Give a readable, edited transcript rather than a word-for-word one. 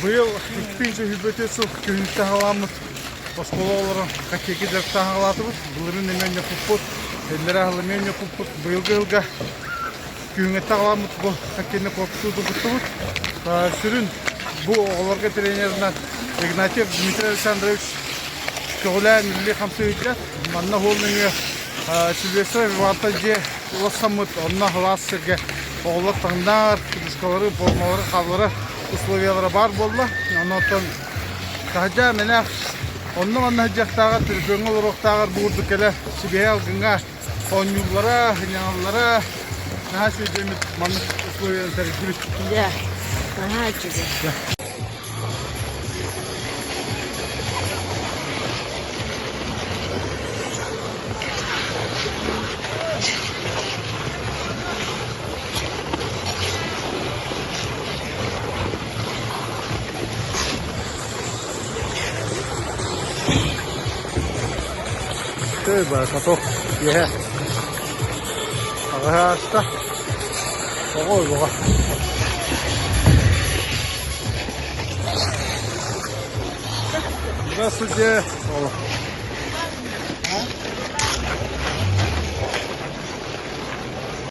Быйыл 2024 сыл күһүнүттэн саҕаламмыт оскуола оҕолоро хоккейга дьарыктаан саҕалаатыбыт. Былырыын эмиэ онньоппуппут, иллэрээ сыл эмиэ онньоппуппут. Быйылгы сылга күһүҥҥэттэн саҕаламмыт бу хоккейнай корпусу тутуктубут. Сүрүн бу оҕолорго тренеринэн Игнатьев Дмитрий Александрович көҕүлээн үлэлии-хамсыы сылдьар. Манна уһуол нөҥүө Сильвестр Ивантан дьиэ уларсаммыт, онно сылаас сиргэ оҕолор таҥнар, кружкалары, формалары хаалларар условиялара баар буолла. Онон таһырдьа мэнээх онно-манна сылдьыахтааҕар, төлөпүөҥҥэ олоруохтааҕар бу курдук кэлэ сибиэһэй алгыҥҥа оонньууллара, сынньаналлара наһаа үчүгэйдик маннык условияны тэрийдибит. Дьэ, наһаа үчүгэй. Ты каток киэһэ аҕыһааста оҕо уйбаҕа Здравствуйте.